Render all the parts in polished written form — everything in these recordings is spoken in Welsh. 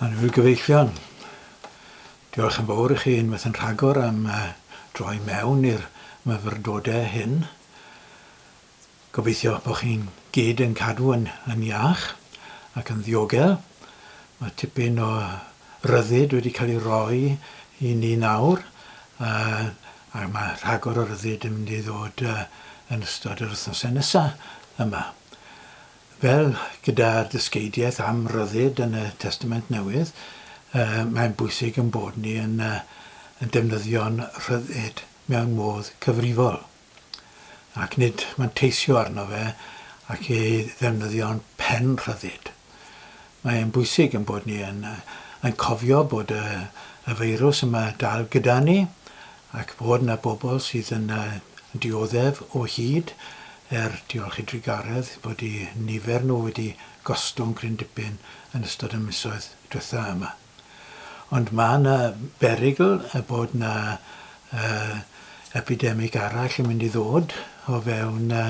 Annwyl gyfeillion, diolch yn fawr i chi unwaith yn rhagor am droi mewn i'r myfyrdodau hyn. Gobeithio bod chi'n gyd yn cadw yn, yn iach ac yn ddiogel. Mae tipyn o ryddid wedi cael ei roi i ni nawr, a, a mae rhagor o ryddid yn mynd i ddod yn ystod yr wythnosau nesaf yma. Fel gyda'r dysgeidiaeth am ryddid yn y Testament Newydd, mae'n bwysig ein bod ni yn yn defnyddio'n rhyddid mewn modd cyfrifol, ac nid manteisio arno fe ac ei ddefnyddio'n pen rhyddid. Mae'n bwysig ein bod ni yn yn cofio bod y y feirws yma dal gyda ni, ac bod 'na bobl sydd yn dioddef o hyd, er diolch i drugaredd bod eu nifer nhw wedi gostwng cryn dipyn yn ystod y misoedd dwetha yma. Ond mae 'na berygl y bod 'na epidemig arall yn mynd i ddod o fewn y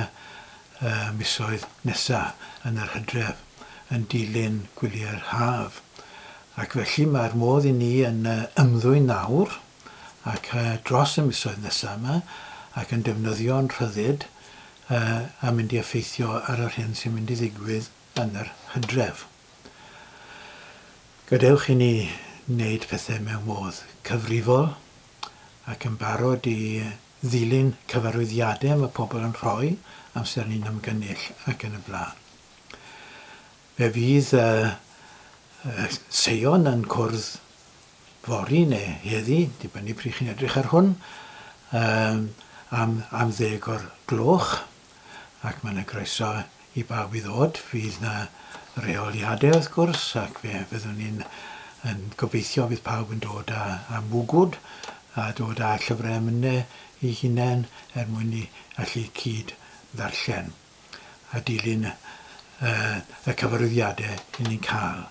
misoedd nesa yn yr hydref yn dilyn gwyliau'r haf. Ac felly mae'r modd i ni yn ymddwyn nawr ac dros y misoedd nesaf yma ac yn defnyddio'n rhyddid a mynd i effeithio ar yr hyn sy'n mynd i ddigwydd yn yr hydref. Gadewch i ni wneud pethau mewn modd cyfrifol ac yn barod i ddilyn cyfarwyddiadau mae pobl yn rhoi amser ni'n ymgynnull ac yn y blaen. Fe fydd Seion yn cwrdd fory neu heddi, dibynnu pryd chi'n edrych ar hwn, um, am, am ddeg o'r gloch, ac mae yna groeso i bawb i ddod. Fydd yna reoliadau wrth gwrs, ac fe fyddwn ni'n yn gobeithio fydd pawb yn dod â, â mwgwd a dod â llyfrau emynau i hunain er mwyn i allu cyd ddarllen a dilyn y, y cyfarwyddiadau i ni'n cael.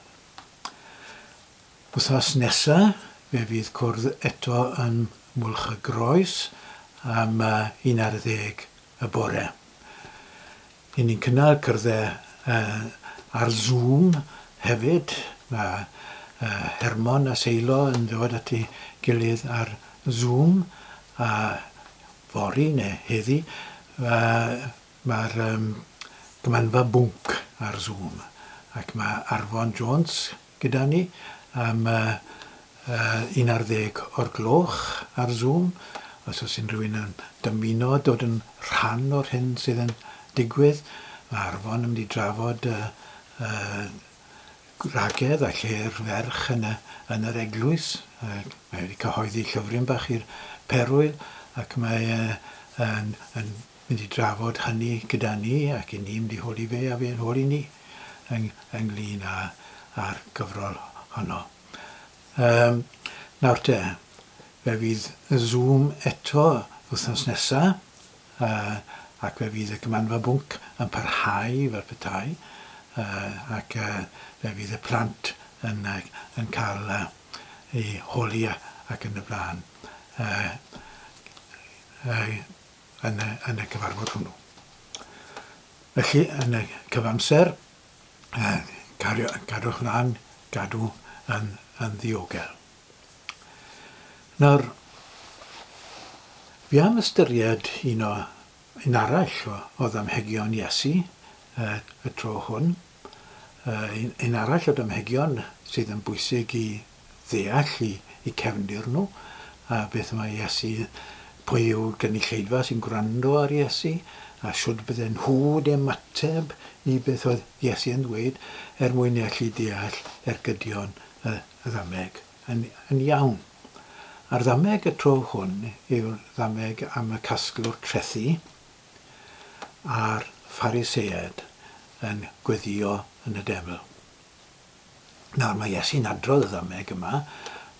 Wythnos nesa fe fydd cwrdd eto yn Mwlch y Groes am un ar ddeg y bore. Y'n ni'n cynnal cyrddau ar Zoom hefyd. Mae Hermon a Seilo yn dod at ei gilydd ar Zoom a fory neu heddi mae'r Gymanfa Bwnc ar Zoom ac mae Arfon Jones gyda ni am un ar ddeg o'r gloch ar Zoom. Os oes unrhyw un yn dymuno dod yn rhan o'r hyn sydd yn digwydd, mae Arfon yn mynd i drafod y, y gwragedd a lle'r ferch yn, y, yn yr eglwys. Mae wedi cyhoeddi llyfryn bach i'r perwyl ac mae yn, yn mynd i drafod hynny gyda ni ac i ni mynd i holi fe a fe'n holi ni yng, ynglyn â, â'r gyfrol honno. Um, nawr te, fe fydd Zoom eto wythnos nesa, uh, ac fe fydd y Gymanfa Bwnc yn parhau fel petai, uh, ac uh, fe fydd y plant yn, uh, yn cael uh, eu holi ac yn y blaen. Uh, uh, yn y, yn y cyfarfod hwnnw. Felly, yn y cyfamser, uh, cario, cadwch mlaen, gadw yn, yn ddiogel. Nawr, fi am ystyried un, o, un arall o, o ddamhegion Iesu uh, y tro hwn. Uh, un, un arall o damhegion sydd yn bwysig i ddeall i i cefndir nhw a beth mae Iesu, pwy yw'r gynulleidfa sy'n gwrando ar Iesu a shwd bydden nhw wedi ymateb i beth oedd Iesu yn ddweud er mwyn i allu deall ergydion y ddameg yn, yn iawn. A'r ddameg y tro hwn yw'r ddameg am y casglwr trethi a'r Phariseaid yn gweddio yn y deml. Nawr, mae Iesu'n adrodd y ddameg yma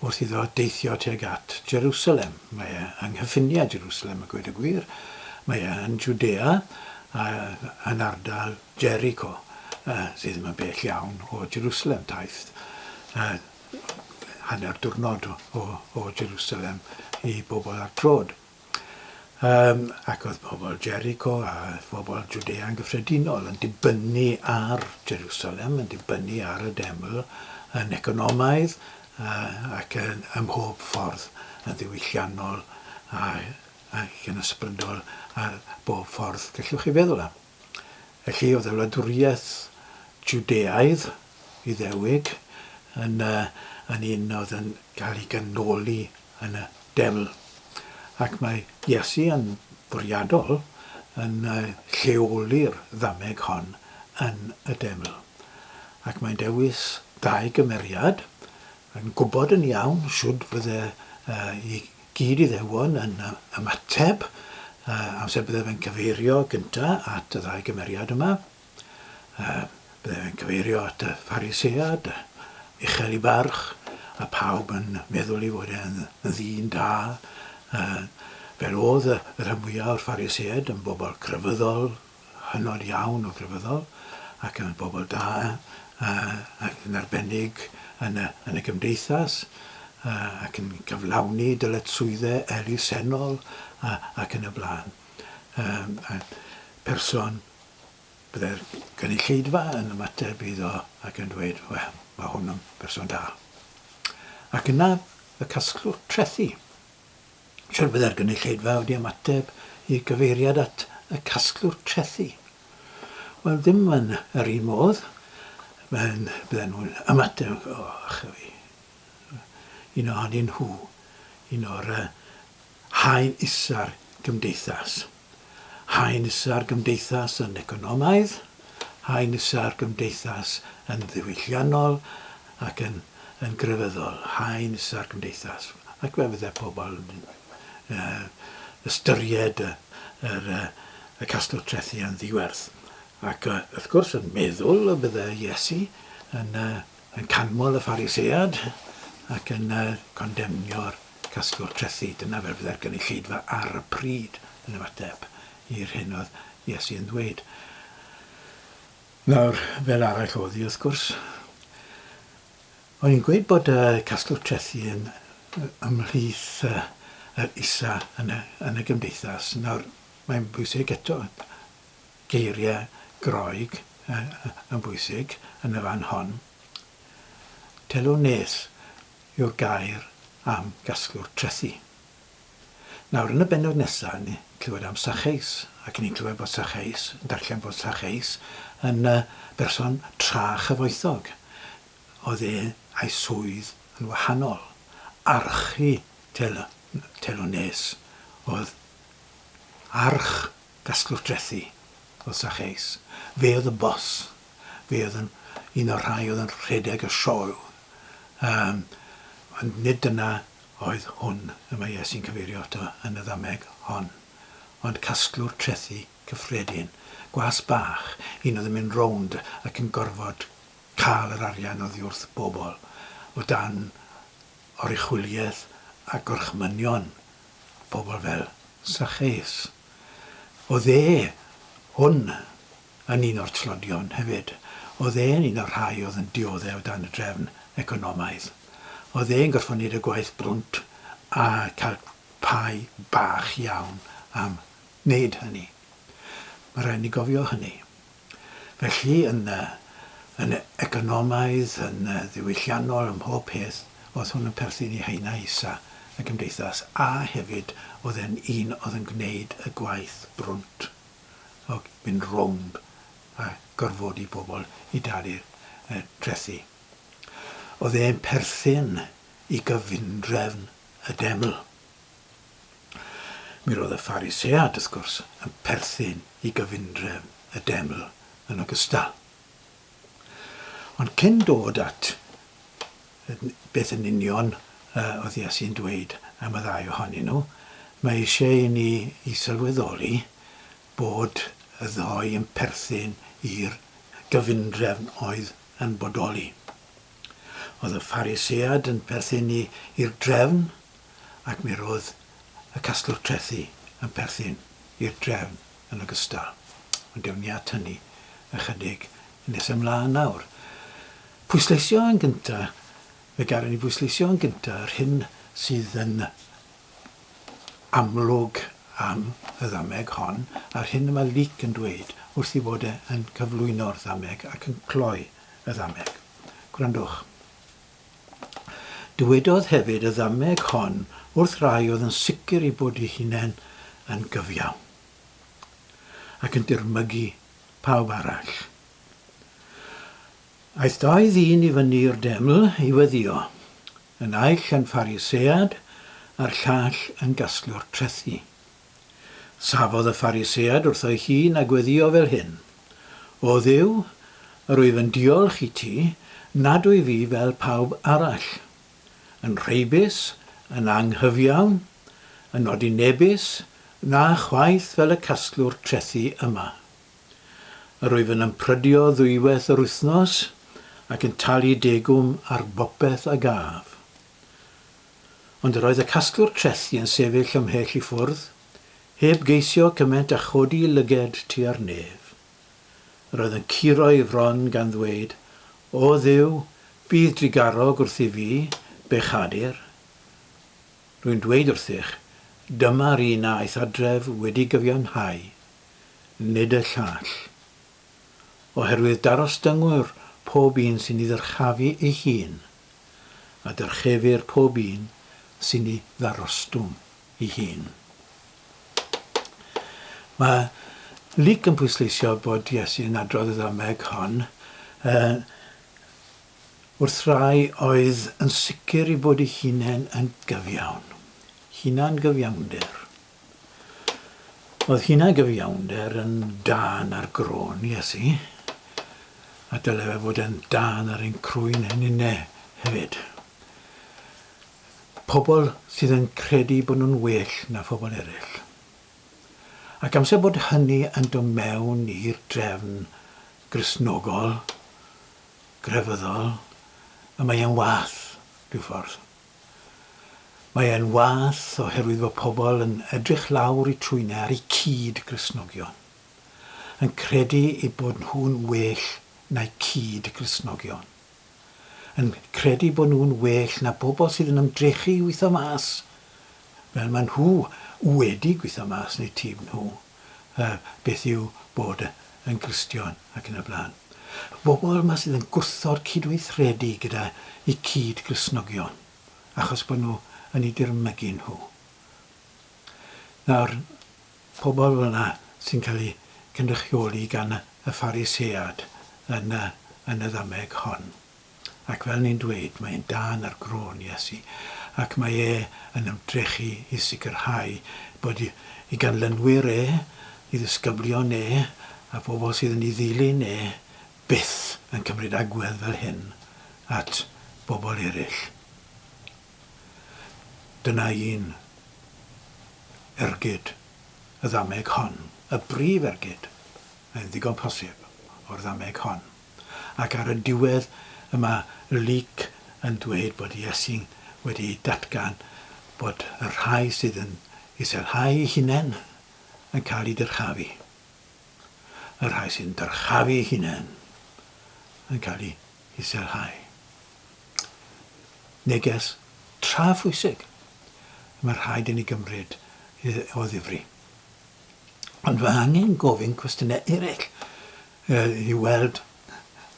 wrth iddo deithio tuag at Jerusalem. Mae e yng nghyffiniau Jerusalem, a gweud y gwir. Mae e yn Jwdea, a yn ardal Jericho, sydd ddim yn bell iawn o Jerusalem, taith hanner diwrnod o, o, o Jerusalem i bobl ar droed. Um, ac oedd pobl Jericho a phobl Judea yn gyffredinol yn dibynnu ar Jerusalem, yn dibynnu ar y deml yn economaidd uh, ac yn, ym mhob ffordd yn ddiwylliannol a, ac yn ysbrydol a bob ffordd gallwch chi feddwl am. Felly oedd y wladwriaeth Jwdeaidd, Iddewig, yn, uh, yn un oedd yn cael ei ganoli yn y deml. Ac mae Iesu yn fwriadol yn lleoli'r ddameg hon yn y deml. Ac mae'n dewis dau gymeriad, yn gwybod yn iawn shwd fydde i gyd Iddewon yn ymateb, amser bydde fe'n cyfeirio gynta at y ddau gymeriad yma. Bydde fe'n cyfeirio at y Pharisead, uchel i barch, a phawb yn meddwl ei fod e'n ddyn da. Fel oedd y rhan fwyaf o'r Phariseaid yn bobl crefyddol, hynod iawn o grefyddol, ac yn bobl da, ac yn arbennig yn y, yn y gymdeithas, ac yn cyflawni dyletswyddau elusennol ac yn y blaen. Person Byddai'r gynulleidfa yn ymateb iddo ac yn dweud, wel, mae hwn yn berson da. Ac yna y casglwr trethi. Siwr byddai'r gynulleidfa wedi ymateb i gyfeiriad at y casglwr trethi. Wel, ddim yn yr un modd. Mae'n, bydden nhw'n ymateb, o, ach fi, un ohonyn nhw, un o'r haen isa'r gymdeithas. Haen isa'r gymdeithas yn economaidd, haen isa'r gymdeithas yn ddiwylliannol ac yn yn grefyddol, haen isa'r gymdeithas. Ac fe fydde pobl yn uh, ystyried y, yr, y casglwr trethi yn ddiwerth. Ac uh, wrth gwrs yn meddwl y bydde Iesu yn, uh, yn canmol y Pharisead ac yn uh, condemnio'r casglu'r trethi. Dyna fel fydde'r gynulleidfa ar y pryd yn ymateb i'r hyn oedd Iesu yn ddweud. Nawr, fel arall oedd hi wrth gwrs. O'n i'n gweud bod y casglu'r trethi yn ymhlith yr isa yn y, yn y gymdeithas. Nawr, mae'n bwysig eto, geiriau Groeg yn bwysig yn y fan hon. Telones yw'r gair am gasglwr trethi. Nawr, yn y bennod nesaf, ni'n clywed am Sacheus, ac ni'n clywed bod Sacheus, yn darllen bod Sacheus yn berson tra chyfoethog. Oedd e a'i swydd yn wahanol. Archu tel telones oedd arch gasglwr trethi oedd Sacheus. Fe oedd y boss. Fe oedd yn un o'r rhai oedd yn rhedeg y sioe. Yym, ond nid dyna oedd hwn y mae Iesu'n cyfeirio ato yn y ddameg hon, ond casglwr trethi cyffredin, gwas bach, un oedd yn mynd rownd ac yn gorfod cael yr arian oddi wrth bobl, o dan oruchwyliaeth a gorchmynion pobl fel Sacheus. Oedd e, hwn, yn un o'r tlodion hefyd. Oedd e'n un o'r rhai oedd yn diodde' o dan y drefn economaidd. Oedd e'n gorfod neud y gwaith brwnt a cael pay bach iawn am wneud hynny. Mae rhaid ni gofio hynny. Felly, yn yn economaidd, yn ddiwylliannol, ym mhob peth, oedd hwn yn perthyn i haenau isa y gymdeithas, a hefyd oedd e'n un oedd yn gwneud y gwaith brwnt. o fynd rownd a gorfodi pobl i dalu'r trethi. Oedd e'n perthyn i gyfundrefn y deml. Mi roedd y Pharisead, wrth gwrs, yn perthyn i gyfundrefn y deml yn ogystal. Ond cyn dod at beth yn union oedd Iesu'n dweud am y ddau ohonyn nhw, mae eisiau i ni i sylweddoli bod y ddou yn perthyn i'r gyfundrefn oedd yn bodoli. Oedd y Pharisead yn perthyn i'r drefn, ac mi roedd y casglwr trethi yn perthyn i'r drefn yn ogystal. Ond dewn ni at hynny ychydig nes ymlaen nawr. Pwysleisio yn gynta, fe garen ni bwysleisio yn gynta yr hyn sydd yn amlwg am y ddameg hon a'r hyn y mae Luc yn dweud wrth ei fod e yn cyflwyno'r ddameg ac yn cloi y ddameg. Gwrandwch. Dywedodd hefyd y ddameg hon wrth rai oedd yn sicr eu bod eu hunain yn gyfiawn ac yn dirmygu pawb arall. Aeth dau ddyn i fyny i'r deml i weddïo, y naill yn Pharisead a'r llall yn gasglwr trethi. Safodd y Pharisead wrtho'i hun a gweddïo fel hyn, O Dduw, yr wyf yn diolch i ti nad wyf fi fel pawb arall, yn rheibus, yn anghyfiawn, yn odinebus, na chwaith fel y casglwr trethi yma. Yr wyf yn ymprydio ddwywaith yr wythnos ac yn talu degwm ar bopeth a gaf. Ond yr oedd y casglwr trethi yn sefyll ymhell i ffwrdd, heb geisio cymaint â chodi lyged tua'r nef. Yr oedd yn curo ei fron gan ddweud, O Dduw, bydd drugarog wrthyf fi, bechadur. Rwy'n dweud wrthych, dyma'r un a aeth adref wedi gyfiawnhau, nid y llall. Oherwydd darostyngwr pob un sy'n ei ddyrchafu ei hun, a dyrchefir pob un sy'n ei ddarostwng ei hun. Mae Luc yn pwysleisio bod Iesu yn adrodd y ddameg hon uh, wrth rai oedd yn sicr i bod eu hunain yn gyfiawn. Hunan gyfiawnder. Oedd hunan gyfiawnder yn dân ar grôn Iesu, a dyle fe fod yn dân ar ein crwyn hynny hefyd. Pobl sydd yn credu bod nhw'n well na phobl eraill. Ac amser bod hynny yn dod mewn i'r drefn Gristnogol, grefyddol, y mae e'n wath, rhyw ffordd. Mae e'n wath oherwydd fod pobl yn edrych lawr eu trwynau ar eu cyd-Gristnogion, yn credu eu bod nhw'n well na'u cyd-Gristnogion, yn credu bod nhw'n well na bobl sydd yn ymdrechu i weithio mas, fel maen nhw wedi gweithio mas neu tîm nhw, beth yw bod yn Gristion ac yn y blaen. Y bobl yma sydd yn gwrthod cydweithredu gyda eu cyd-Gristnogion achos bod nhw yn eu dirmygu nhw. Nawr, pobl fel yna sy'n cael eu cynrychioli gan y Pharisead yn y, yn y ddameg hon. Ac fel ni'n dweud, mae'n dân ar groen Iesu, ac mae e yn ymdrechu i sicrhau bod i ganlynwyr e, i ddisgyblion e, a phobl sydd yn ei ddilyn e, byth yn cymryd agwedd fel hyn at bobl eraill. Dyna un ergyd y ddameg hon, y brif ergyd, mae'n ddigon posib, o'r ddameg hon. Ac ar y diwedd y mae Luc yn dweud bod Iesu wedi datgan bod y rhai sydd yn iselhau eu hunain yn cael eu dyrchafu. Y rhai sy'n dyrchafu eu hunain yn cael eu iselhau. Neges tra phwysig y mae rhaid i ni gymryd o ddifri. Ond mae angen gofyn cwestiynau eraill i weld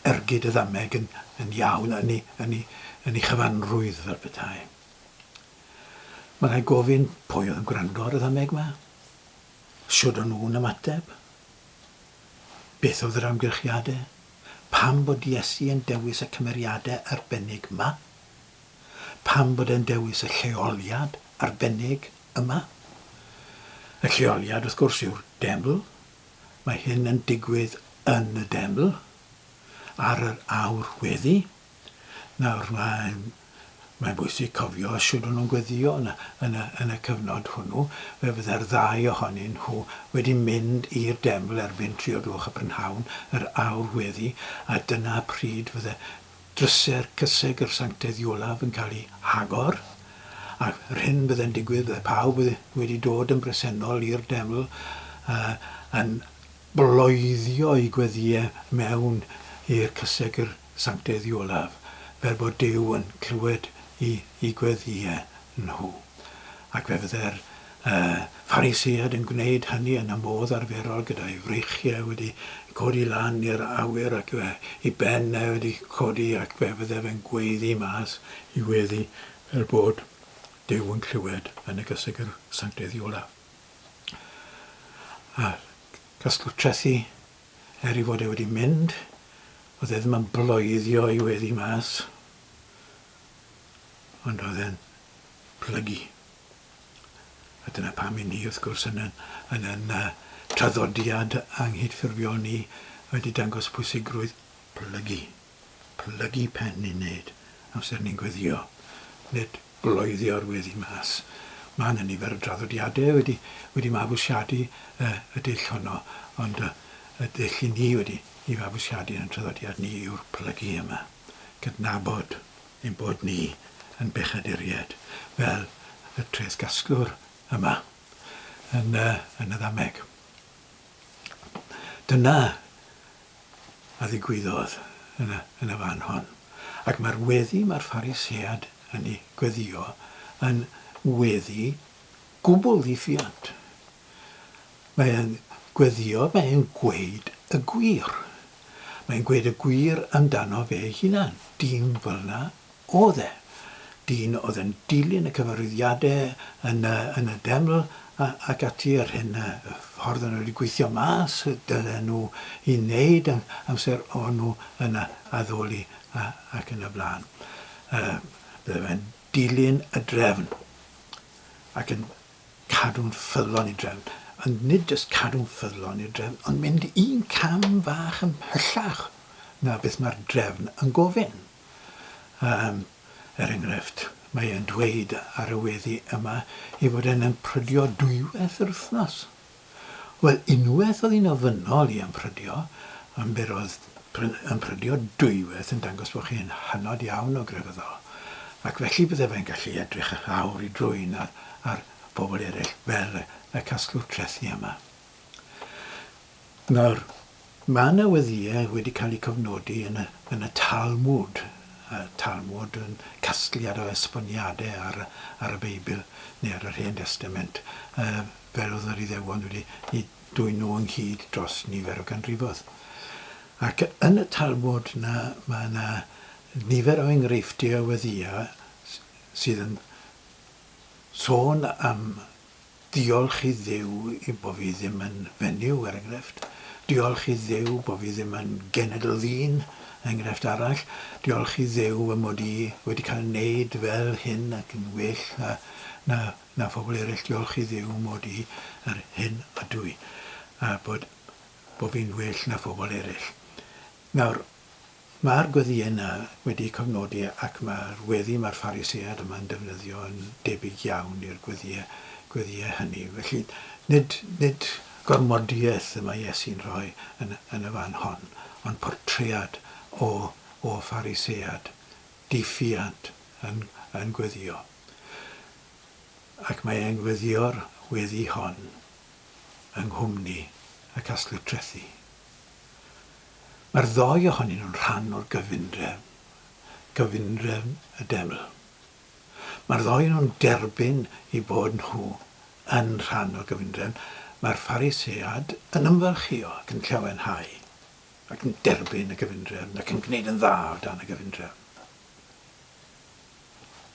ergyd y ddameg yn, yn iawn yn ei, yn ei, yn ei chyfanrwydd fel petai. Mae rhaid gofyn pwy oedd yn gwrando ar y ddameg yma, shwd o'n nhw'n ymateb, beth oedd yr amgylchiadau, pam bod Iesu yn dewis y cymeriadau arbennig yma, pam bod e'n dewis y lleoliad arbennig yma. Y lleoliad, wrth gwrs, yw'r deml, Mae hyn yn digwydd yn y deml, ar yr awr weddi. Nawr, mae'n mae'n bwysig cofio shwd o'n nhw'n gweddïo yn y, yn y, yn y cyfnod hwnnw. Fe fydde'r ddau ohonyn nhw wedi mynd i'r deml erbyn tri o'r gloch y prynhawn, yr awr weddi, a dyna pryd fydde drysau'r cysegr sanctaidd Iolaf yn cael eu hagor, ac yr hyn fydde'n digwydd, bydde pawb wedi dod yn bresennol i'r deml yn bloeddio eu gweddïau mewn i'r cysegr sanctaidd Iolaf, fel bod Duw yn clywed eu gweddïau nhw. Ac fe fydde'r Pharisead yn gwneud hynny yn y modd arferol gyda'i freichiau wedi codi lan i'r awyr ac ei ben e wedi codi ac fe fydde fe'n gweiddi mas i weddi fel bod Duw yn clywed yn y gysegr sanctaidd olaf. A casglu trethi, er ei fod e wedi mynd, oedd e ddim yn bloeddio i weddi mas, ond oedd e'n plygu. A dyna pam i ni, wrth gwrs, yn yn, yn, yn uh, traddodiad anghydffurfiol ni wedi dangos pwysigrwydd plygu. Plygu pen ni'n neud amser ni'n gweddio, nid bloeddio'r weddi mas. Mae yna nifer o draddodiadau wedi, wedi mabwysiadu y, y dull honno, ond y, y dull i ni wedi i fabwysiadu yn y traddodiad ni yw'r plygu yma. Cydnabod ein bod ni yn bechaduriaid, fel y treth gasglwr yma yn y, yn y ddameg. Dyna a ddigwyddodd yn y, yn y fan hon. Ac mae'r weddi mae'r Pharisead yn ei gweddio yn weddi gwbl ddiffiant. Mae'n gweddio, mae'n gweud y gwir. Mae'n gweud y gwir amdano fe ei hunan. Dyn fel 'na o'dd e. Dyn o'dd yn dilyn y cyfarwyddiade yn y yn y deml a ac ati, yr hyn y ffordd o'n nhw wedi gweithio mas dylen nhw i wneud am amser o'n nhw yn addoli a ac yn y blaen. Yy bydde fe'n dilyn y drefn ac yn cadw'n ffyddlon i drefn. Ond nid jyst cadw'n ffyddlon i'r drefn, ond mynd un cam fach ymhellach na beth mae'r drefn yn gofyn. Um, er enghraifft, mae e'n dweud ar y weddi yma ei fod e'n ymprydio dwywaith yr wythnos. Wel, unwaith oedd hi'n ofynnol i ymprydio, ond be roedd ymprydio dwywaith yn dangos bod chi'n hynod iawn o grefyddol. Ac felly bydde fe'n gallu edrych lawr i drwyn ar, ar bobl eraill fel y, y casglwr trethi yma. Nawr, mae yna weddïau wedi cael eu cofnodi yn y, yn y Talmud, y Talmud yn casgliad o esboniadau ar, ar y Beibl neu ar yr Hen Destament, uh, fel oedd yr Iddewon wedi eu dwyn nhw ynghyd dros nifer o ganrifoedd. Ac yn y Talmud na, mae yna nifer o enghreifftiau o weddïau sydd yn sôn am diolch i Dduw i bo fi ddim yn fenyw, er enghraifft, diolch i Dduw bo fi ddim yn genedl ddyn, enghraifft arall, diolch i Dduw fy mod i wedi cael wneud fel hyn ac yn well na, na, na phobl eraill, diolch i Dduw mod i yr hyn ydw i, a bod, bo fi'n well na phobl eraill. Nawr, Mae'r gweddïau yna wedi eu cofnodi ac mae'r weddi mae'r Pharisead yma'n defnyddio yn debyg iawn i'r gweddïau, gweddïau hynny. Felly, nid, nid gormodiaeth y mae Iesu'n rhoi yn, yn y fan hon, ond portread o, o Pharisead diffuant yn, yn gweddïo. Ac mae e'n gweddïo'r weddi hon yng nghwmni y casglu trethi. Mae'r ddou ohonyn nhw'n rhan o'r gyfundrefn, gyfundrefn y deml. Mae'r ddou nhw'n derbyn eu bod nhw yn rhan o'r gyfundrefn. Mae'r Pharisead yn ymfalchïo ac yn llawenhau ac yn derbyn y gyfundrefn ac yn gwneud yn dda o dan y gyfundrefn.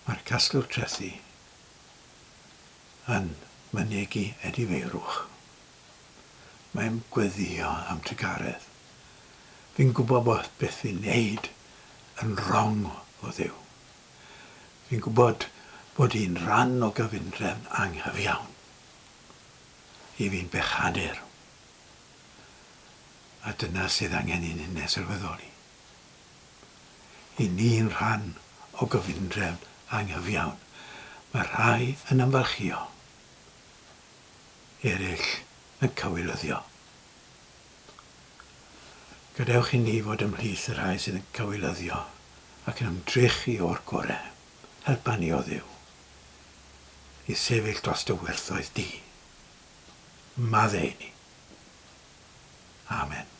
Mae'r casglwr trethi yn mynegi edifeirwch. Mae'n gweddïo am trugaredd. Fi'n gwybod bod beth fi'n neud yn wrong o Dduw. Fi'n gwybod bod i'n rhan o gyfundrefn anghyfiawn. I fi'n bechadur. A dyna sydd angen i ninne sylweddoli. I ni'n rhan o gyfundrefn anghyfiawn. Mae rhai yn ymfalchïo. Eraill yn cywilyddio. Gadewch i ni fod ymhlith y rhai sydd yn cywilyddio ac yn ymdrechu o'r gorau. Helpa ni, O Dduw, i sefyll dros dy werthoedd di. Maddau i ni. Amen.